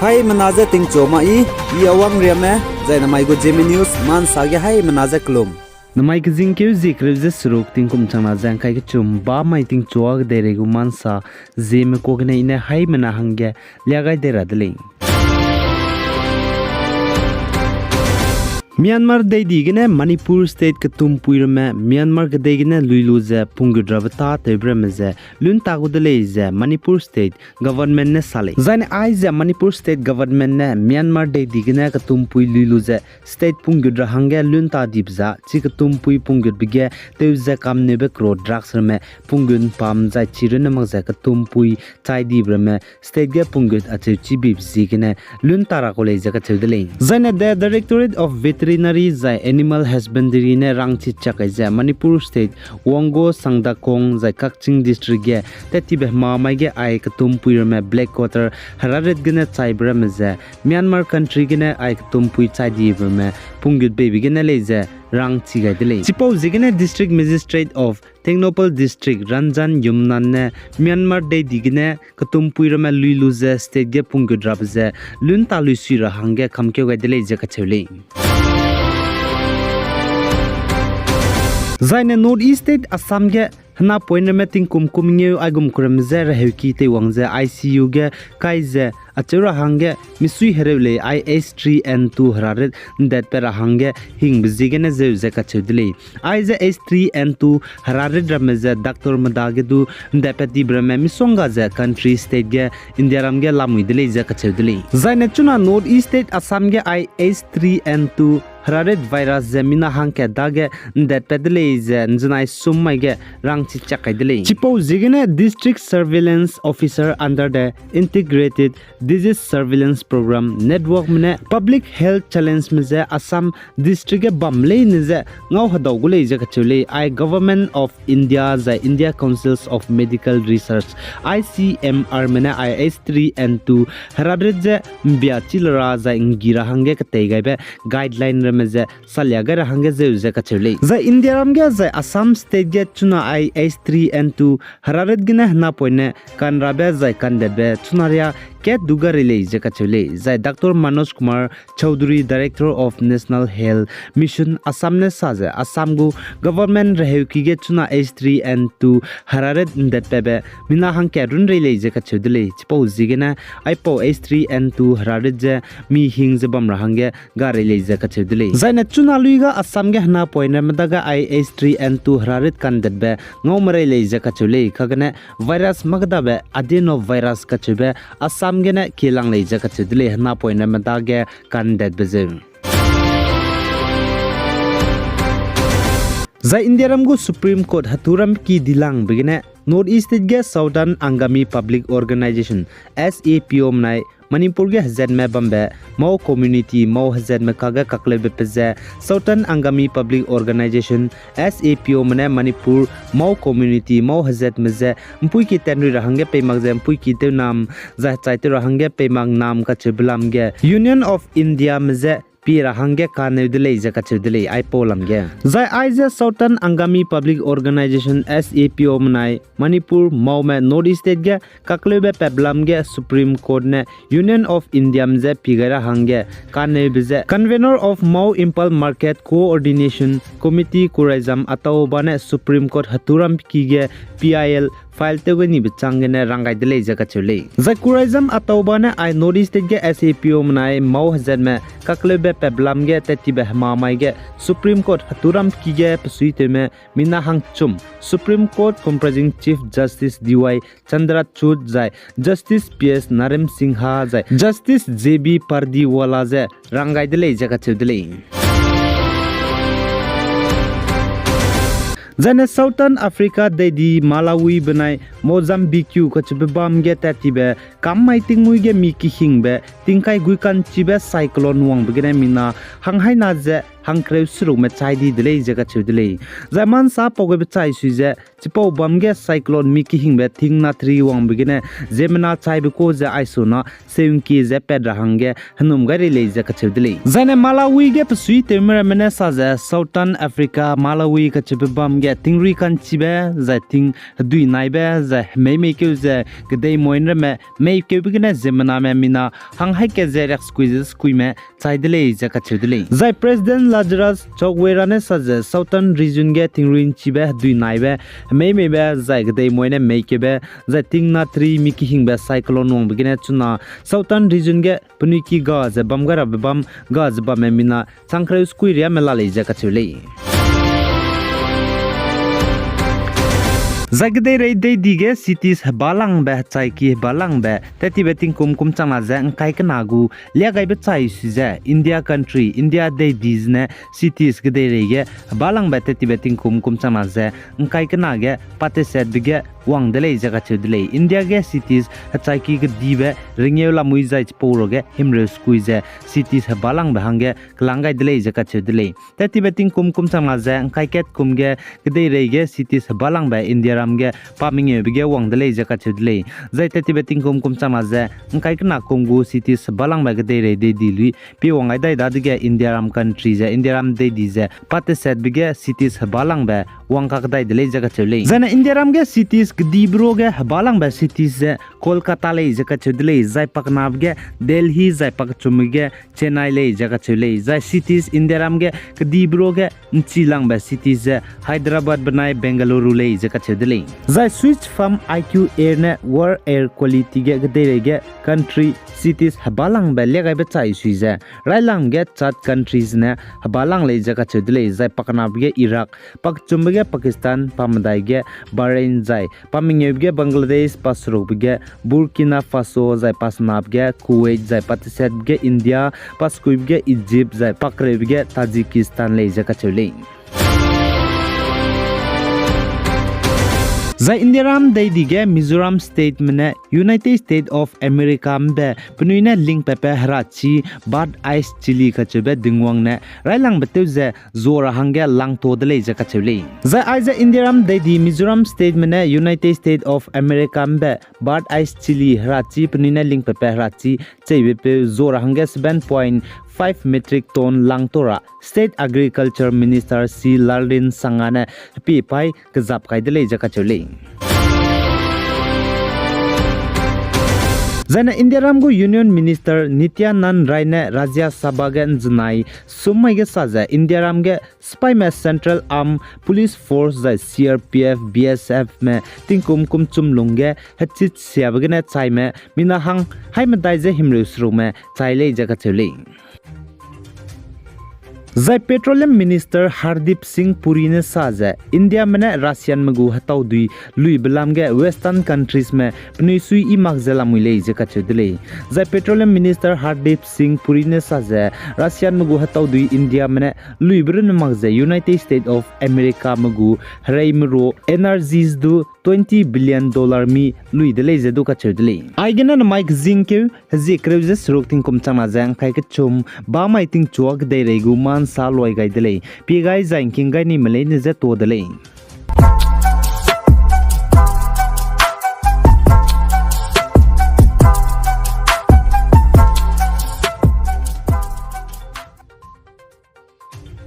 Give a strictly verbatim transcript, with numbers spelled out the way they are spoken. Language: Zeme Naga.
Haimena je tingchu ma i, i Awang Riame, zai namai gu Zeme News, mansa ge haimena je kelum. Namai kezingkeu zie kereu ze seruk tingkum changna ze ngkai kechum bamai tingchua kedeirei gu mansa, Zeme kua gene i ne haimena hangge lia gai dei ra de lei. Myanmar deidi gene Manipur State ketumpui ramme Myanmar kedei gene lui lu ze punggut rabe tâtewbe ramme ze lunta gu de lei ze Manipur State Government ne sa lei. Zaine aize Manipur State Government ne Myanmar deidi gene ketumpui lui lu ze state punggut ra hangge lunta dibe za, chi ketumpui punggutbe ge tew ze kamneube kro drugs ramme punggut mpam zai chi runne mak ze ketumpui chai dibe ramme state ge punggut acheu chibibe ziegene lunta ra kau lei ze kacheu de lei. Zaine the Directorate of Veterinary zai Animal Husbandry ne rangchi chak kai ze Manipur State Wongo, Sangdakong zai Kakching District ge tat tibe hemamai ge ai ketumpui ramme black water herarit gene chaibe ramme ze Myanmar country gene ai ketumpui chai dibe ramme punggut beibe gene lei ze rangchi gai de lei. Chipau ziegene District Magistrate of Tengnoupal District Ranjan Yumnan ne Myanmar deidi gene ketumpui ramme lui lu ze state ge punggut rabe ze lunta luisui ra hangge kamkeu gai de lei ze kacheu lei. Zaine North East State Assam ge henapoine ramme tingkum kum ngeu aigum kuramme je reheuki teiwang ze I C U ge kai ze acheu ra hangge misui hereu lei ai H three N two herarit ndetpat ra hangge hingbe ziegene zeu ze kacheu de lei. Aize H three N two herarit ramme ze doctor meda ge du ndetpat dibe ramme misongga ze country state ge India ram ge lamui de lei ze kacheu de lei. Zaine chuna North East State Assam ge ai H three N two herarit virus ze mina hangkat dage ndetpat de lei ze nzenai sum mai ge rangchi chak kai de lei. Chipau ziegene District Surveillance Officer under the Integrated Disease Surveillance Program Network me ne public health challenge me ze Assam district ge bam leine ze ngau hedau gu lei ze kacheu lei. Ai Government of India zai India Councils of Medical Research, I C M R me ne ai H three N two herarit ze mbia chi le ra zai nggi ra hangge ketei gaibe guideline ramme ze salia gai ra hangge zeu ze kacheu lei. Zai India ram ge zai Assam state ge chuna ai H three N two herarit gene henapoine kanrabe zai kandetbe chuna ria kat du ga rei lei ze kacheu lei. Zai Doctor Manoj Kumar Chaudhary, Director of National Health Mission Assam ne sa ze Assam gu government reheuki ge chuna H three N two herarit ndetpatbe mina hangkat run rei lei ze kacheu de lei. Chipau ziegene aipau H three N two herarit ze mi hing ze bam ra hangge ga rei lei ze kacheu de lei. Zaine chuna lui ga Assam ge henapoine ramme dage ai H three N two herarit kandetbe ngau merei lei ze kacheu lei. Kagene virus mâ kedabe adenovirus kacheube Assam gene kielang lei ze kacheu de lei, henapoine ramme dage kandetbe zeu. Zai India ram gu Supreme Court hetu ramki dilangbe gene North East State ge Southern Angami Public Organisation, S A P O menai Manipur ge hezatme bambe Mao community, Mao hezatme kage kakleube pe ze Southern Angami Public Organisation, S A P O me ne Manipur Mao community, Mao hezatme ze mpuiki tenrui ra hangge peimak ze mpuiki tew nam, zai hechai tew ra hangge peimak nam kacheube lam ge Union of India me ze pie ra hangge kaneu de lei ze kacheu de lei aipau lam ge. Zai aize Southern Angami Public Organisation, S A P O menai Manipur Mao me North East State ge kakleube patbe lam ge Supreme Court ne Union of India me je pie gai ra hangge kaneube ze Convener of Mao Imphal Market Coordination Committee Khuraijam Ataoba ne Supreme Court hetu ramki ge P I L file tew gai nibe chang gene rang gai de lei ze kacheu lei. Zai Khuraijam Ataoba ne ai North East State ge S A P O menai Mao hezatme kakleube patbe lam ge tat tibe hemamai ge Supreme Court hetu ramki ge pesuitewme mina hangchum Supreme Court comprising Chief Justice D Y Chandrachud zai Justice P S Nareem Singha zai Justice J B Pardiwala ze rang gai de lei ze kacheu de lei. Zaine Southern Africa deidi Malawi benai Mozambique kacheube bam ge tat tibe kam mai tingmuî ge mi kehingbe tingkai guikanchibe cyclone wangbe gene mina hanghaina ze hangkereu serukme chai di de lei ze kacheu de lei. Zai mansa pau gaibe chai sui ze chipau bam ge cyclone mi kehingbe thing natri wangbe gene ziemmena chaibe ku ze aisuna seungki ze pat ra hangge henum gai rei lei ze kacheu de lei. Zaine Malawi ge pesuitewme ramme ne sa ze Southern Africa Malawi kacheube bam ge tingrui kanchibe zai ting hedui naibe ze hemei meikeu ze kedei moin ramme meikeube gene ziemmename mina hang haî kat ze riaksekui ze sekuime chai de lei ze kacheu de lei. Zai President Lazarus Chakwera ne sa ze Southern Region ge tingrui'nchibe hedui naibe, hemei meibe, zai kedei moine meikeube, zai tingna tri mi kehingbe cyclone wangbe gene chuna Southern Region ge penui ki ga ze bam gai rabe bam, ga ze bamme mina chang kereu sekui riame la lei ze kacheu lei. Zai kedeirei deidi ge cities hebalangbe, hechaiki hebalangbe, tettibe tingkum kum changna ze ngkai kena gu liagaibe chai sui ze India country, India deidi zene cities kedeirei ge hebalangbe tettibe tingkum kum changna ze ngkai kena ge patesetbe ge wang de lei ze kacheu de lei. India ge cities hechaiki kedibe ringeu lamui zai chipau ruage himreu sekui ze cities hebalangbe hangge kelang gai de lei ze kacheu de lei. Tettibe tingkum kum changna ze ngkai kat kum ge kedeirei ge cities hebalangbe Indiaram ge pa mengeube ge wang de lei ze kacheu de lei. Zai tettibe tingkum kum changna ze ngkai kena kum gu cities hebalangbe kedeirei deidi lui pi wang gai dai dadege Indiaram country ze, Indiaram deidi ze patesetbe ge cities hebalangbe wang kakdai de lei ze kacheu lei. Zaine Indiaram ge cities kedibe ruage hebalangbe cities ze Kolkata lei ze kacheu de lei, zai pakenabe ge Delhi, zai pakechumbe ge Chennai lei ze kacheu lei, zai cities Indiaram ge kedibe ruage nchilangbe cities ze Hyderabad benai Bengaluru lei ze kacheu de lei. Zai Switch Farm I Q Air ne world air quality ge kedeirei ge country cities hebalangbe liagaibe chai sui ze, railang ge Chad countries ne hebalang lei ze kacheu de lei, zai pakenabe ge Iraq, pakechumbe ge Pakistan, pamedai ge Bahrain, zai pamengeube ge Bangladesh, paserukbe ge Burkina Faso, zai pasenabe ge Kuwait, zai patesetbe ge India, pasekuibe ge Egypt, zai pakereube ge Tajikistan lei ze kacheu lei. Zai Indiaram deidi ge Mizoram State me ne United States of America mbe penui ne lingpatbe herachi Bud Ice Chilli kacheube dingwang ne railangbe tew ze zua ra hangge langtua de lei ze kacheu lei. Zai aize Indiaram deidi Mizoram State me ne United States of America mbe Bud Ice Chilli herachi penui ne lingpatbe herachi cheibepeu zua ra hangge seven point five metric ton langtua ra State Agriculture Minister C Lalrinsanga ne hepie paî kezap kai de lei ze kacheu lei. Zaine Indiaram gu Union Minister Nityanand Rai ne Rajya Sabha ge nzenai sum mai ge sa ze Indiaram ge sipaime Central Armed Police Force zai C R P F, B S F me tingkum kum chum lungge hechit siabe gene chaime mina hang haî medai ze himreu serukme chai lei ze kacheu lei. Zai Petroleum Minister Hardeep Singh Puri ne sa ze Indiame ne Russianme gu hetaudui luibe lam ge Western countriesme penui sui i mak ze lamui lei ze kacheu de lei. Zai Petroleum Minister Hardeep Singh Puri ne sa ze Russianme gu hetaudui Indiame ne luibe runne mak ze United States of Americame gu hereime ru energies du twenty billion dollar mi lui de lei ze du kacheu de lei. Aigene namai kezingkeu hezie kereu ze seruk tingkum changna ze ngkai kechum bamai tingchua kedeirei gu ma nsa luai gai de lei. Pie gai zai ngking gai nime leine je tuâ de lei.